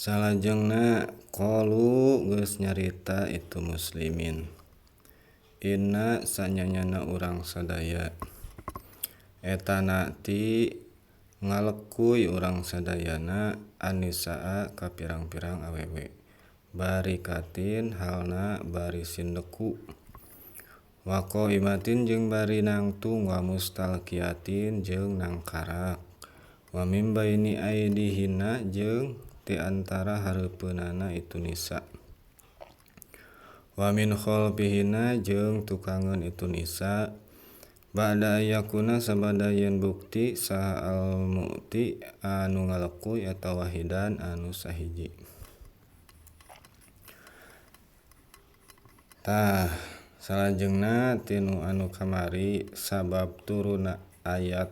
Salajengna qalu geus nyarita itu muslimin inna sanyanyana urang sadaya eta nati ngalekuy urang sadayana annisaa ka pirang-pirang awewe barikatin halna bari sindeku wa qaimatin jeung bari nangtung wa mustalqiyatin jeung nangkarak wa mim baini aidihinna jeung ti antara hareupeunana itu nisa wa min khalfihinna jeung tukangeun itu nisa ba'da ayyakuna sabada yen bukti saha al-mu'ti anu ngalekuy atawa wahidan anu sahiji. Tah salajengna tinu anu kamari sabab turuna ayat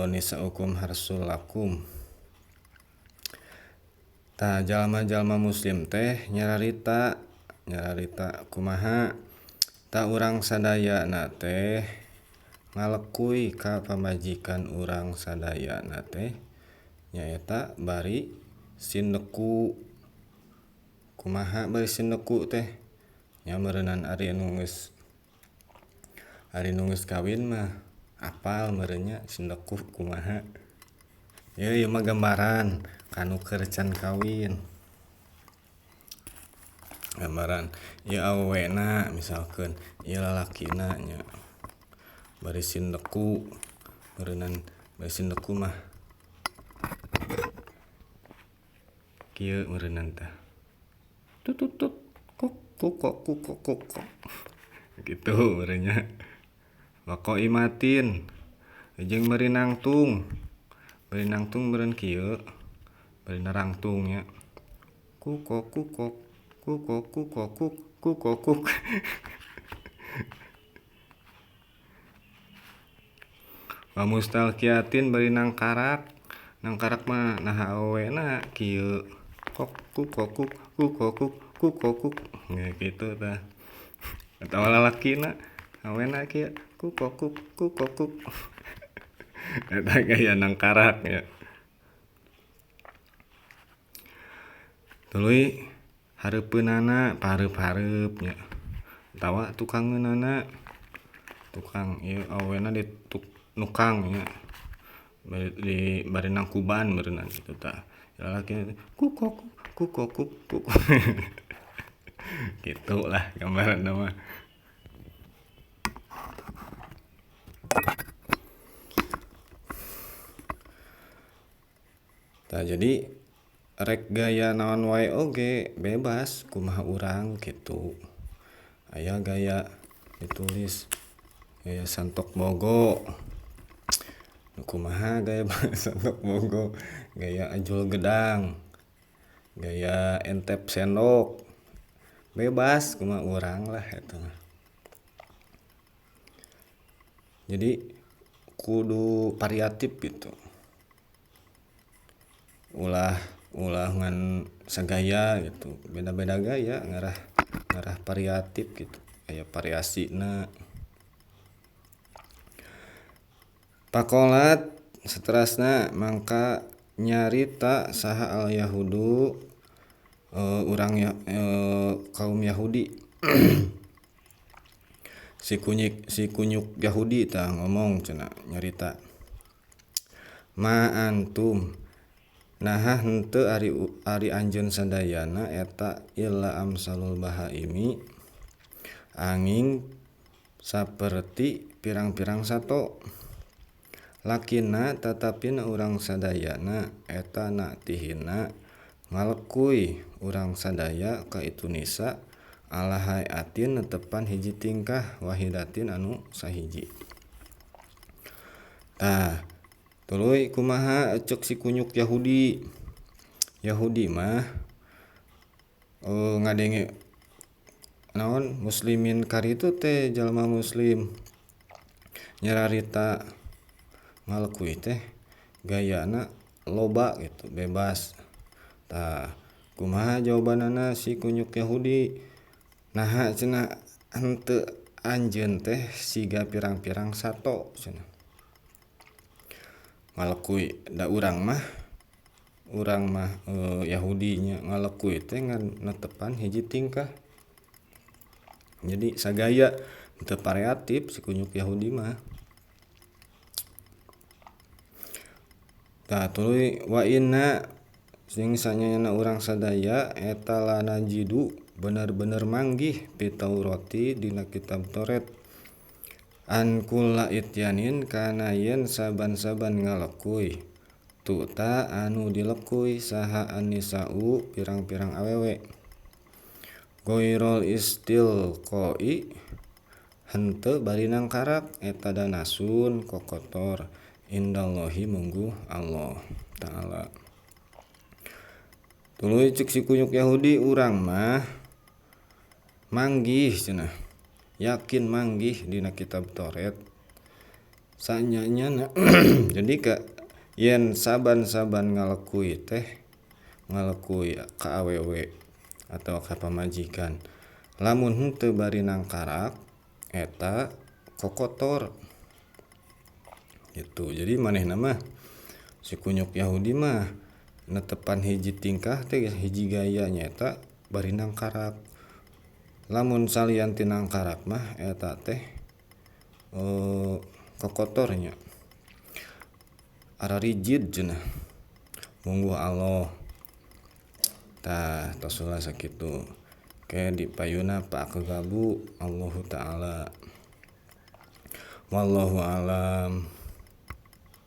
nisaukum harsul lakum. Tah jalma-jalma muslim teh nyararita kumaha ta urang sadayana teh ngalekuy ka pamajikan urang sadayana teh nyaeta bari sindeku. Kumaha bari sindeku teh nya meureunnan ari nu geus kawin mah apal meureun nya sindeku kumaha. Ieu mah gambaran kanu keur can kawin. Gambaran ieu awewena misalkeun ieu lalakina nya bari sindeku meureunnan bari sindeku mah kieu meureunnan tah tutut tut kuk kuk kuk kuk kuk gitu meureun nya. Wa qaimatin jeung bari nangtung meureun kieu bari narangtung nya kukok kukok kukok kukok kuk kukok kuk. Wa mustalqiyatin bari nangkarak mah naha awewena kieu kok kukok kuk kukok kuk kukok kuk kitu tah. Atawa lalakina awena kieu kukok kuk kukok kuk. Eta gaya nangkarak ya. Tuluy hareupeunana pareup-hareup nya atawa tukangeunana tukang ieu awena di nukang nya di bari nangkuban meureunnan kitu tah. Lalaki kukok kukok kuk kuk. Kitu lah gambaranna mah. Tah jadi rek gaya naon wae oge bebas kumaha urang kitu. Aya gaya ditulis gaya santok bogo. Kumaha gaya santok bogo, gaya ajul gedang, gaya entep sendok. Bebas kumaha urang lah eta mah. Jadi kudu variatif gitu. Ulah ngan sagaya gitu, beda-beda gaya ngarah variatif gitu, aya variasina. Pakolat saterasna mangka nyarita saha al yahudu urang kaum Yahudi. Si kunyuk Yahudi tah ngomong cenah nyarita ma antum naha henteu ari anjeun sadayana eta illa amsalul bahaimi angin saperti pirang-pirang sato lakina tatapina urang sadayana eta natihina ngalekuy urang sadaya ka itu nisa ala hayatin netepan hiji tingkah wahidatin anu sahiji. Tah tuluy kumaha cek si kunyuk Yahudi. Yahudi mah ngadenge naon muslimin karitu teh jalma muslim nyararita ngalekuy teh gayana loba gitu bebas. Tah kumaha jawabanana si kunyuk Yahudi? Naha cenah henteu anjeun teh siga pirang-pirang sato cenah. Ngalekuy da urang mah Urang mah Yahudi nya ngalekuy teh ngan netepan hiji tingkah. Jadi sagaya teu variatif si kunyuk Yahudi mah. Tah tuluy wa inna sing sanyana urang sadaya eta lanajidu bener-bener manggih fi Taurati dina kitab Taurat an kulla ityanin kana yen saban-saban ngalekuy tuta anu dilekuy saha annisa'u pirang-pirang awewe goirol istilqai henteu bari nangkarak eta danasun kokotor indallahi mungguh Allah ta'ala. Tuluy cek si kunyuk Yahudi urang mah manggih cenah yakin manggih dina kitab Taurat sanyanya. Jadi ka yen saban-saban ngalekuy teh ngalekuy ka awewe atau ka pamajikan lamun henteu bari nangkarak eta kokotor gitu. Jadi manehna mah si kunyuk Yahudi mah netepan hiji tingkah teh hiji gaya nyaeta bari nangkarak. Lamun salian ti nangkarak mah eta teh kokotornya ararijid cenah mungguh Allah. Tah tos ulah sakitu ke di payuna Pak Kegabu Allahu ta'ala wallahu alam.